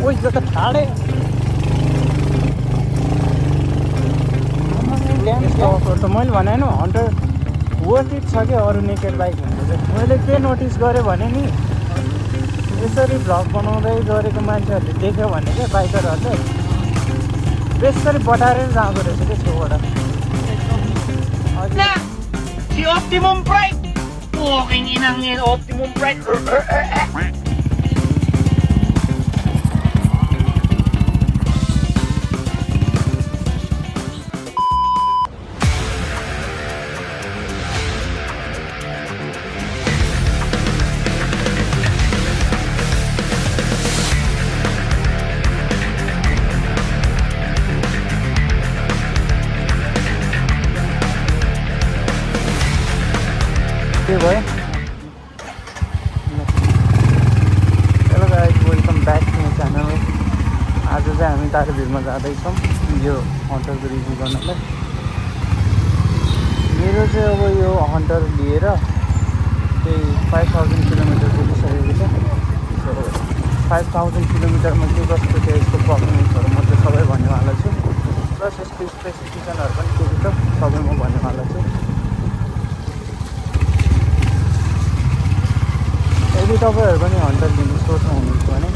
ओइ जता ठाडे त मैले भने नि हन्टर वर्थ इट छ क्या अरू नेकेड बाइक भन्दा चाहिँ मैले के नोटिस गरेँ भने नि यसरी भ्लग बनाउँदै गरेको मान्छेहरूले देख्यो भने क्या बाइकरहरूले बेसरी बटारेर जाँदो रहेछ क्या छेउबाट The optimum brake! Walking in an optimum brake! के भयो hello guys welcome back to my channel आज चाहिँ हामी तारेभिरमा जाँदैछौँ यो हन्टरको रिभ्यू गर्नलाई मेरो चाहिँ अब यो हन्टर लिएर त्यही 5000 किलोमिटर पुगिसकेको छ सो 5000 किलोमिटरमा के कस्तो थियो यसको पर्फर्मेन्सहरू म चाहिँ सबै भन्नेवाला छु प्लस यसको स्पेसिफिकेसनहरू पनि के छ सबै म भन्नेवाला छु यदि तपाईँहरू पनि हन्टर लिनु सोच्नुहुन्छ भने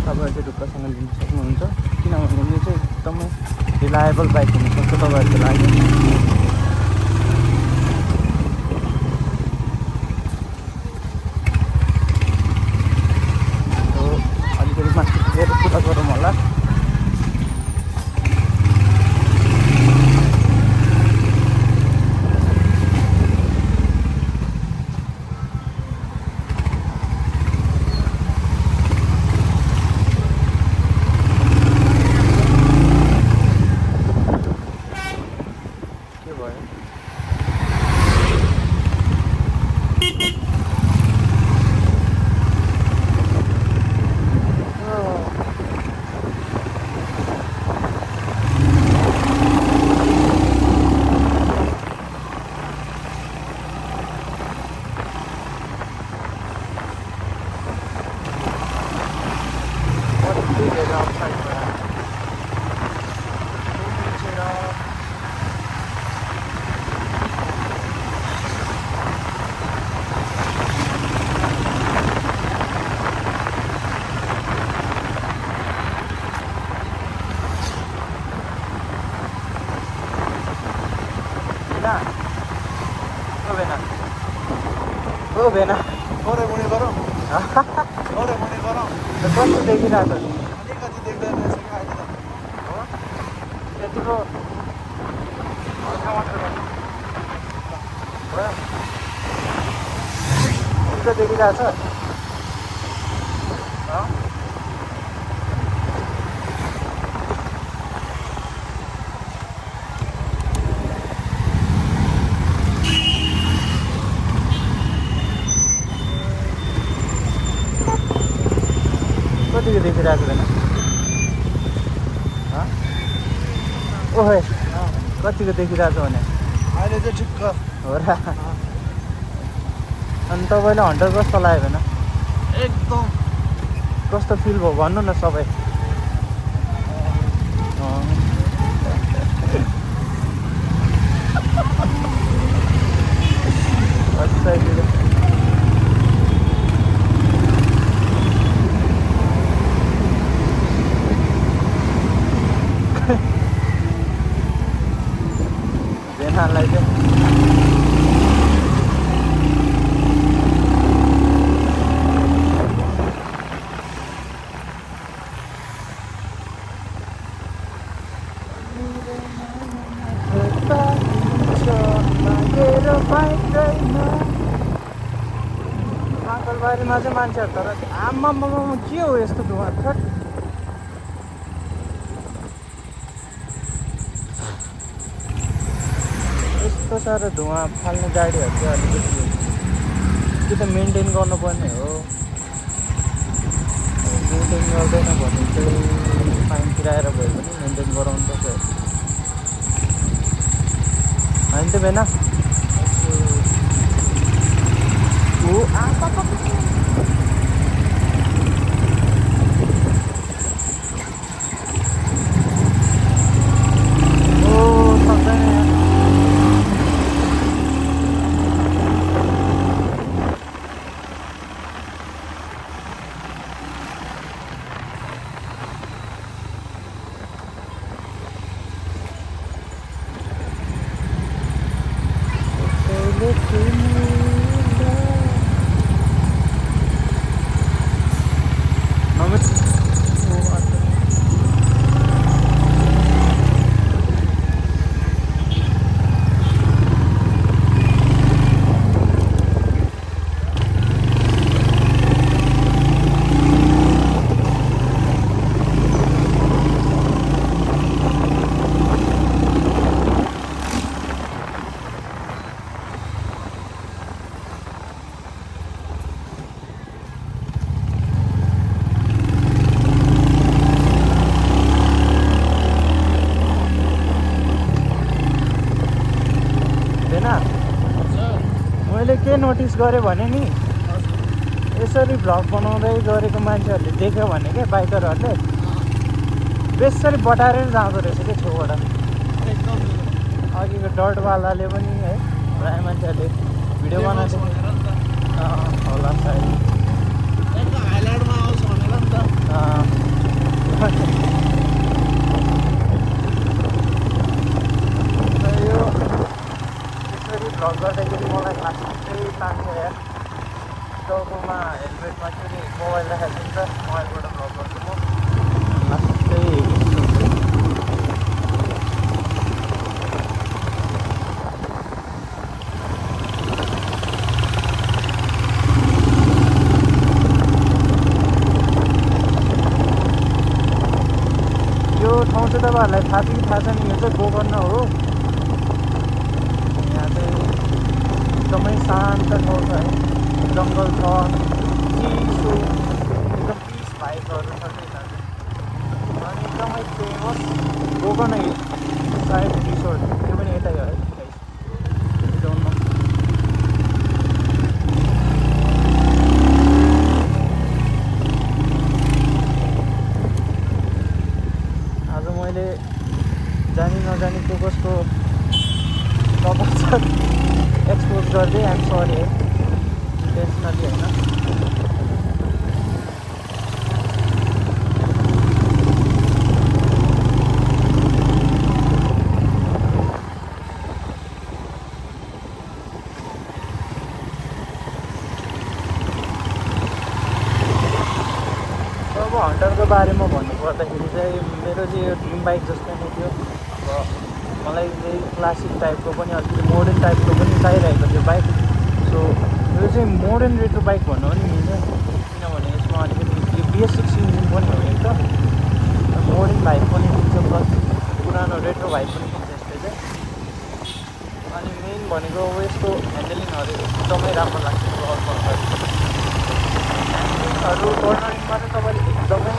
तपाईँहरू चाहिँ ढुक्कसँग लिन सक्नुहुन्छ किनभने यो चाहिँ एकदमै रिलायबल बाइक हुनसक्छ तपाईँहरूको लागि अलिकति माथि पुगेर कुरा गरौँ होला ओ भेना गरे मुनि गरौँ गरे मुनि गरौँ कस्तो देखिरहेको छ अलिकति देख्दैन रहेछ क्या अहिले त हो यतिको हल्का मात्र यतिको देखिरहेको छ कतिको देखिरहेको छैन ओहे कतिको देखिरहेको छ भने अहिले चाहिँ ठिक्क हो र अनि तपाईँलाई हन्टर कस्तो लाग्यो भने एकदम कस्तो फिल भयो भन्नु न सबै भेनालाई चाहिँ माकलबारीमा चाहिँ मान्छेहरू तर आम्मामा के हो यस्तो धुवा थट यस्तो साह्रो धुवा फाल्ने गाडीहरू चाहिँ अलिकति कि त मेन्टेन गर्नुपर्ने हो मेन्टेन गर्दैन भने चाहिँ फाइन तिराएर भए पनि मेन्टेन गराउनु पर्छ होइन त भेना के नोटिस गरेँ भने नि यसरी भ्लग बनाउँदै गरेको मान्छेहरूले देख्यो भने क्या बाइकरहरूले बेसरी बटारेर जाँदो रहेछ क्या छेउबाट। अघिको डटवालाले पनि है प्रायः मान्छेहरूले भिडियो बनाएको होला सायद। हाइलाइटमा आउँछ भनेर नि त। यो यसरी भ्लग गर्दाखेरि मलाई लास्टै तान्छ यार। टाउकोमा हेलमेटमा चाहिँ नि मोबाइल राखेको हुन्छ, मोबाइलबाट भ्लग गर्छु म लास्टै। यो ठाउँ चाहिँ तपाईँहरूलाई थाहा छ कि थाहा छैन, यो चाहिँ गोकर्ण हो। यहाँ चाहिँ एकदमै शान्त ठाउँ छ है, जङ्गल छ, चिसो, एकदम पिस भाइबहरू छ त्यही कारण। अनि एकदमै famous Gokarna hill side resort, त्यो पनि यतै हो है जोनमा। आज मैले जानी नजानी कसको कपाल एक्सपोज गरिदिएँ, आइएम सरी है, इन्टेन्सनली होइन। अब हन्टरको बारेमा भन्नुपर्दाखेरि चाहिँ मेरो चाहिँ यो ड्रिम बाइक जस्तै नै थियो। अब मलाई चाहिँ क्लासिक टाइपको पनि अलिकति मोडर्न टाइपको पनि चाहिरहेको थियो बाइक। सो यो चाहिँ मोडर्न रेट्रो बाइक भन्नु पनि मिल्छ, किनभने यसमा अलिकति यो BS6 इन्जिन पनि हो एक त, मोडर्न भाइब पनि दिन्छ, प्लस पुरानो रेट्रो भाइब पनि दिन्छ यसले चाहिँ। अनि मेन भनेको अब यसको ह्यान्डलिङहरू एकदमै राम्रो लाग्छ। ह्यान्डलिङहरू कर्नरिङमा चाहिँ तपाईँले एकदमै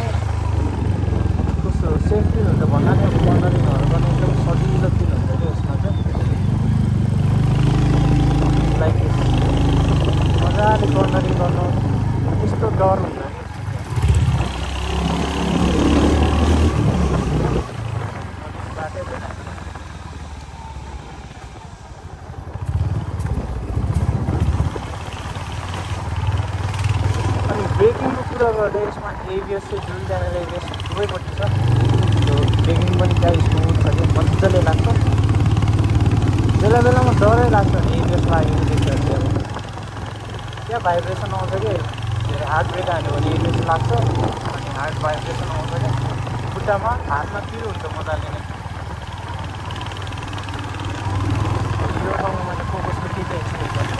कस्तो सेफ फिल हुन्छ भन्नाले कर्नरिङहरू गर्न एकदम सजिलो फिल हुन्छ क्या यसमा चाहिँ। लाइक मजाले कर्नरिङ गर्नु त्यस्तो डर हुँदैन। अनि ब्रेकिङको कुरा गर्दा यसमा ABS चाहिँ जुन च्यानल ABS दुवैपट्टि छ, त्यो ब्रेकिङ पनि क्या स्मुथ छ कि मजाले लाग्छ। बेला बेलामा डरै लाग्छ भने ABS लागेको देख्दाखेरि अब क्या भाइब्रेसन आउँछ कि धेरै हार्ड ब्रेक हाल्यो भने ABS लाग्छ, अनि हार्ड भाइब्रेसन आउँछ क्या खुट्टामा, हातमा पिरो हुन्छ मजाले नै। यो ठाउँमा मैले फोकसको के चाहिँ एक्सपेक्ट गर्नु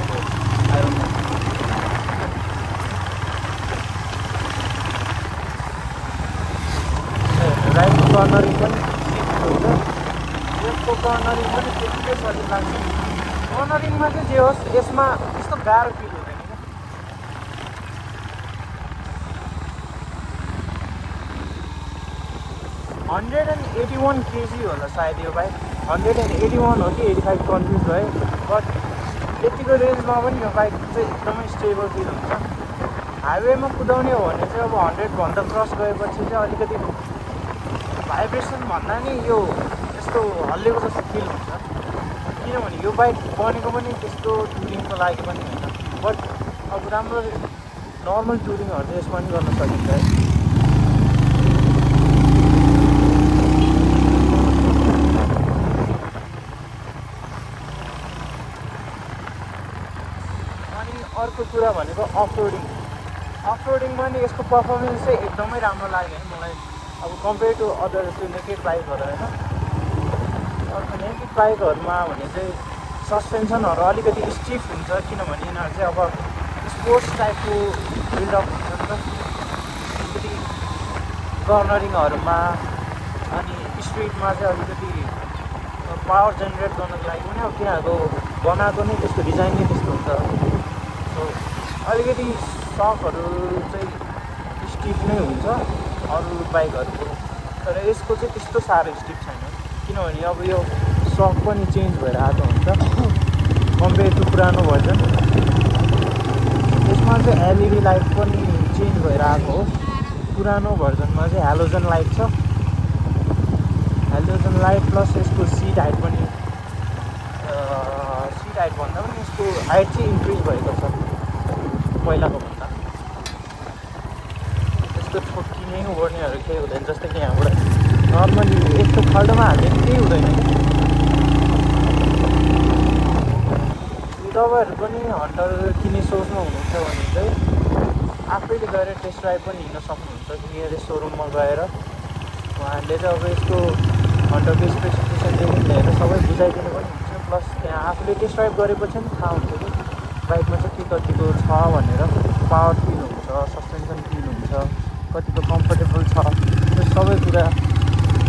आयो। राइटको कर्नरिङ पनि हुन्छ, लेफ्टको कर्नरिङ पनि त्यतिकै सजिलो लाग्छ। कर्नरिङमा चाहिँ जे होस् यसमा त्यस्तो गाह्रो फिल हुँदैन क्या। 181 kg होला सायद यो बाइक, 181 हो कि 85 कन्फ्युज भयो। बट यतिको रेन्जमा पनि यो बाइक चाहिँ एकदमै स्टेबल फिल हुन्छ। हाइवेमा कुदाउने हो भने चाहिँ अब 100भन्दा क्रस गएपछि चाहिँ अलिकति भाइब्रेसन भन्दा नि यो यस्तो हल्लेको जस्तो फिल हुन्छ, किनभने यो बाइक बनेको पनि त्यस्तो टुरिङको लागि पनि होइन। बट अब राम्रो नर्मल टुरिङहरू चाहिँ यसमा पनि गर्न सकिन्छ है। अनि अर्को कुरा भनेको अफरोडिङ पनि यसको पर्फर्मेन्स चाहिँ एकदमै राम्रो लाग्यो है मलाई। अब कम्पेयर टु अदर त्यो नेकेड बाइकहरू होइन, अर्को नेकेड बाइकहरूमा भने चाहिँ सस्पेन्सनहरू अलिकति स्टिफ हुन्छ, किनभने यिनीहरू चाहिँ अब स्पोर्ट्स टाइपको बिल्डअप हुन्छ नि त। अलिकति कर्नरिङहरूमा अनि स्ट्रिटमा चाहिँ अलिकति पावर जेनेरेट गर्नको लागि पनि अब तिनीहरूको बनाएको नै त्यस्तो डिजाइन नै त्यस्तो हुन्छ। सो अलिकति सकहरू चाहिँ स्टिफ नै हुन्छ अरू बाइकहरूको, तर यसको चाहिँ त्यस्तो साह्रो स्टिफ छैन, किनभने अब यो सक पनि चेन्ज भएर आएको हुन्छ कम्पेयर टु पुरानो भर्जन। यसमा चाहिँ एलइडी लाइट पनि चेन्ज भएर आएको हो। पुरानो भर्जनमा चाहिँ हेलोजन लाइट छ, हेलोजन लाइट प्लस यसको सिट हाइट पनि सिट हाइट भन्दा पनि यसको हाइट चाहिँ इन्क्रिज भएको छ पहिलाको भन्दा। यस्तो ठोक्किने ओर्नेहरू केही हुँदैन, जस्तै कि यहाँबाट नर्मली यस्तो खल्डोमा हाल्ने केही हुँदैन। तपाईँहरू पनि हन्टर किन्ने सोचमा हुनुहुन्छ भने चाहिँ आफैले गएर टेस्ट ड्राइभ पनि हिँड्न सक्नुहुन्छ। नियरेस्ट सोरुममा गएर उहाँहरूले चाहिँ अब यसको हन्टरको स्पेसिफिकेसनदेखि लिएर सबै बुझाइदिनु पनि हुन्छ। प्लस त्यहाँ आफूले टेस्ट ड्राइभ गरेपछि पनि थाहा हुन्छ कि बाइकमा चाहिँ के कतिको छ भनेर। पावर फिल हुन्छ, सस्पेन्सन फिल हुन्छ, कतिको कम्फर्टेबल छ, त्यो सबै कुरा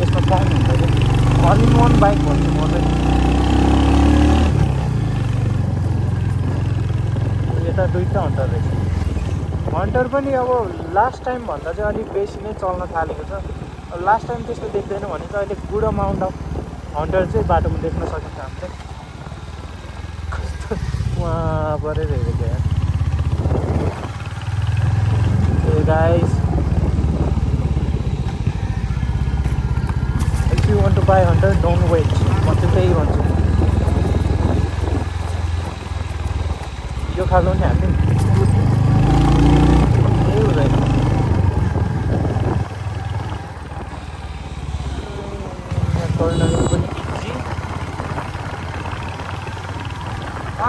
यसमा पाउनुहुन्छ कि। अल इन वान बाइक भन्छु म चाहिँ। यता दुईवटा हन्टर रहेछ। हन्टर पनि अब लास्ट टाइम भन्दा चाहिँ अलिक बेसी नै चल्न थालेको छ। अब लास्ट टाइम त्यस्तो देख्दैन भने चाहिँ अहिले गुड अमाउन्ट अफ हन्टर चाहिँ बाटोमा देख्न सकिन्छ हामीले। कस्तो वहाँ परेर हेरेको यार। Hey guys, if you want to buy Hunter, don't wait. म चाहिँ त्यही भन्छु। यो खालको नि हामीले केही हुँदैन। टर्नहरू पनि इजी।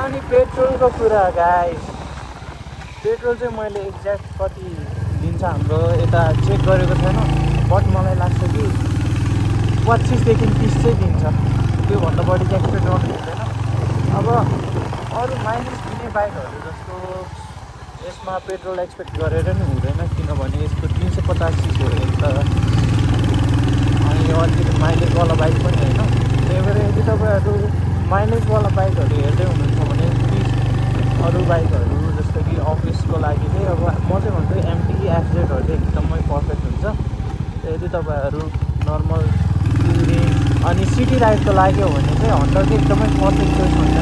अनि पेट्रोलको कुरा गाइस, पेट्रोल चाहिँ मैले एक्ज्याक्ट कति दिन्छ हाम्रो यता चेक गरेको छैन, बट मलाई लाग्छ कि 25देखि 30 चाहिँ दिन्छ। त्योभन्दा बढी चाहिँ एक्सपेक्ट गर्नु हुँदैन। अब अरू माइलेज दिने बाइकहरू जस्तो यसमा पेट्रोल एक्सपेक्ट गरेर नि हुँदैन, किनभने यसको 350 cc हो एक त, अनि यो अलिकति माइलेजवाला बाइक पनि होइन। त्यही भएर यदि तपाईँहरू माइलेजवाला बाइकहरू हेर्दै हुनुहुन्छ भने अरू बाइकहरू जस्तो कि अफिसको लागि चाहिँ अब म चाहिँ भन्छु एमटी एफजेडहरू चाहिँ एकदमै पर्फेक्ट हुन्छ। यदि तपाईँहरू नर्मल टुरिङ अनि सिटी राइडको लागि हो भने चाहिँ हन्टर चाहिँ एकदमै पर्फेक्ट चोइस हुन्छ।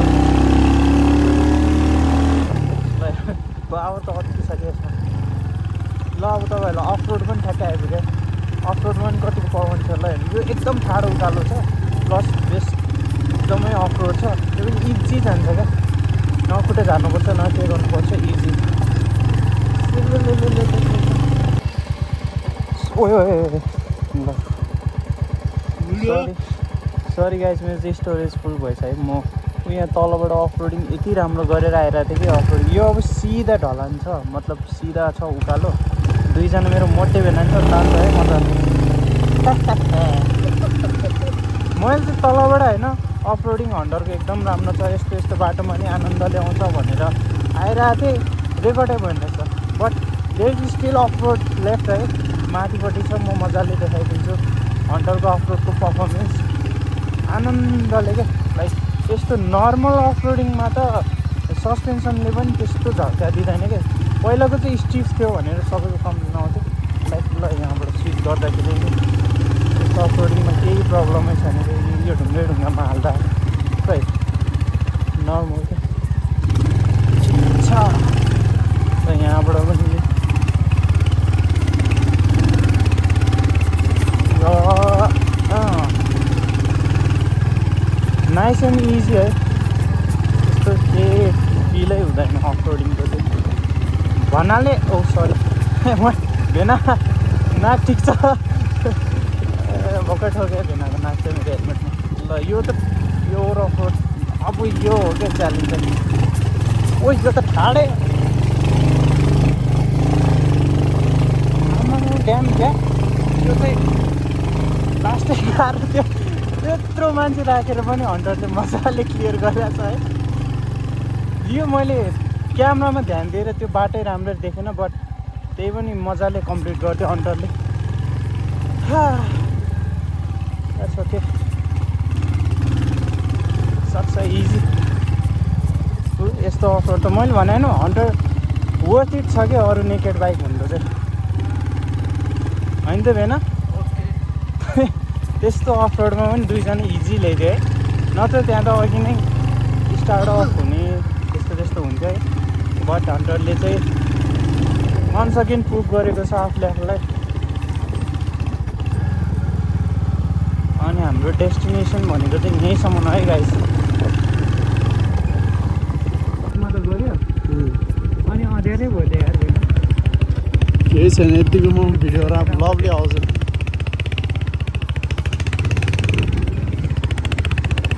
अब त अति छ कि यसमा। ल अब तपाईँहरूलाई अफ रोड पनि ठ्याक्कै आइपुग्यो। अफ रोडमा पनि कतिको पाउनुहुन्छ ल हेर्नु। यो एकदम ठाडो उकालो छ, प्लस बेस एकदमै अफ रोड छ। त्यो पनि इजी जान्छ क्या, न खुट्टा झार्नुपर्छ न के गर्नुपर्छ, इजी। ओयो सरी गाइस, मेरो चाहिँ स्टोरेज फुल भइसक्यो। म यहाँ तलबाट अफ रोडिङ यति राम्रो गरेर आइरहेको थिएँ कि अफ रोडिङ। यो अब सिधा ढलान छ, मतलब सिधा छ उकालो। दुईजना मेरो मोटे भेना नि त तान्छ है म त। मैले चाहिँ तलबाट होइन अफ रोडिङ हन्डरको एकदम राम्रो छ, यस्तो यस्तो बाटोमा नि आनन्दले आउँछ भनेर आइरहेको थिएँ। रेकर्डै भएन रहेछ, but there is still off road left है, माथिपट्टि छ। म मजाले देखाइदिन्छु हन्डरको अफ रोडको पर्फर्मेन्स आनन्दले क्या। लाइक यस्तो नर्मल अफ रोडिङमा त सस्पेन्सनले पनि त्यस्तो झर्का दिँदैन क्या। पहिलाको चाहिँ स्टिफ थियो भनेर सबैको कम्प्लेन आउँथ्यो। लाइक ल यहाँबाट स्विच गर्दाखेरि त्यस्तो अफ रोडिङमा केही प्रब्लमै छैन कि यो ढुङ्गामा हाल्दा खै नर्मल क्या छ। र यहाँबाट पनि नाइस एन्ड इजी है, यस्तो केही फिलै हुँदैन अफ रोडिङको चाहिँ भन्नाले। ओ सरी भेना नाक ठिक छ, भर्खर ठोक्यो भेनाको नाक चाहिँ मेरो हेलमेटमा। ल यो त यो अफ रोड अब यो हो क्या च्यालेन्ज चाहिँ। ओ यो त ठाडै ड्याम क्या, यो चाहिँ लास्टै गाह्रो थियो। त्यत्रो मान्छे राखेर पनि हन्टरले मजाले क्लियर गरिरहेको छ है। यो मैले क्यामरामा ध्यान दिएर त्यो बाटै राम्ररी देखेन, बट त्यही पनि मजाले कम्प्लिट गर्थ्यो हन्टरले। ओके सक्छ इजी। यस्तो अफ रोड त मैले भने होइन हन्टर वर्थ इट छ क्या अरू नेकेड बाइक भन्दा चाहिँ, होइन त भेन? त्यस्तो अफ रोडमा पनि दुईजना इजी ल्याइदियो है, नत्र त्यहाँ त अघि नै स्टार्ट अफ हुने त्यस्तो त्यस्तो हुन्छ है। बट हन्टरले चाहिँ वन्स अगेन प्रुभ गरेको छ आफूले आफूलाई। अनि हाम्रो डेस्टिनेसन भनेको चाहिँ यहीँसम्म है गाइस। म त गऱ्यो अनि धेरै भयो त यार केही छैन, यतिकोमा भिडियो लभली आउँछ।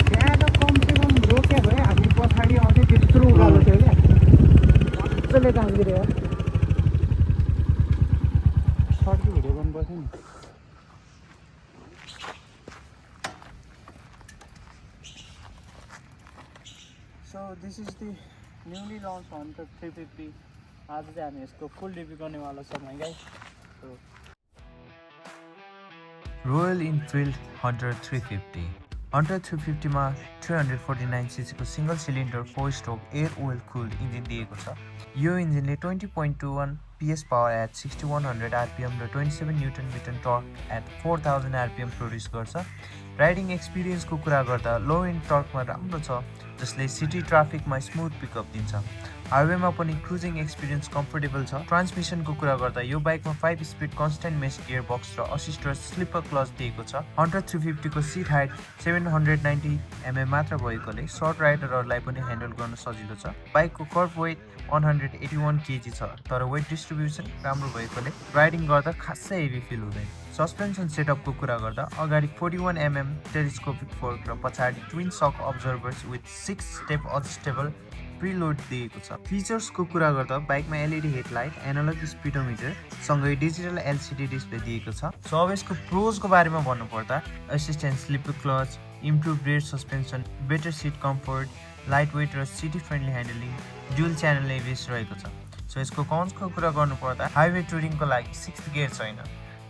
त्यहाँ त कमसेकम रोक्यो भयो, हामी पछाडि आउँथ्यो त्यत्रो उकालो थियो क्या, मजाले काँगिर यार। सर्टको भिडियो गर्नुपर्छ नि। So this is the newly launch Hunter 350। आज चाहिँ हामी यसको फुल रिभ्यू गर्नेवाला छौँ है guys. Royal Enfield Hunter 350। Hunter 350 मा 349 सीसीको single cylinder 4 stroke air oil cooled engine दिएको छ। यो इन्जिनले 20.21 PS पावर एट 6100 RPM र 27 newton metre torque at 4000 RPM produce गर्छ। राइडिङ एक्सपिरियन्सको कुरा गर्दा लो एन्ड टर्कमा राम्रो छ, जसले सिटी ट्राफिकमा स्मुथ पिकअप दिन्छ। हाइवेमा पनि क्रुजिङ एक्सपिरियन्स कम्फर्टेबल छ। ट्रान्समिसनको कुरा गर्दा यो बाइकमा 5 speed constant mesh gear box र असिस्ट र स्लिपर क्लच दिएको छ। हन्टर 350 को सिट हाइट 790 mm मात्र भएकोले सर्ट राइडरहरूलाई पनि ह्यान्डल गर्न सजिलो छ। बाइकको कर्भ वेट 181 kg छ, तर वेट डिस्ट्रिब्युसन राम्रो भएकोले राइडिङ गर्दा खासै हेभी फिल हुँदैन। सस्पेन्सन सेटअपको कुरा गर्दा अगाडि 41 mm टेलिस्कोपिक फोर्क र पछाडि ट्विन सक अब्जर्भर्स विथ 6 स्टेप एडजस्टेबल प्रिलोड दिएको छ। फिचर्सको कुरा गर्दा बाइकमा LED हेडलाइट, एनालग स्पिडोमिटर सँगै डिजिटल LCD डिस्प्ले दिएको छ। सो अब यसको प्रोजको बारेमा भन्नुपर्दा assistant slipper clutch, improve rear suspension, better seat comfort, light weight र city friendly handling, dual channel ABS रहेको छ। सो यसको कन्सको कुरा गर्नुपर्दा हाइवे टुरिङको लागि 6th गियर छैन,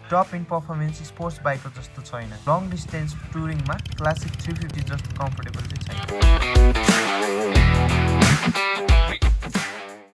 टप इन पर्फर्मेन्स स्पोर्ट्स बाइकको जस्तो छैन, लङ डिस्टेन्स टुरिङमा क्लासिक 350 जस्तो कम्फर्टेबल चाहिँ छैन।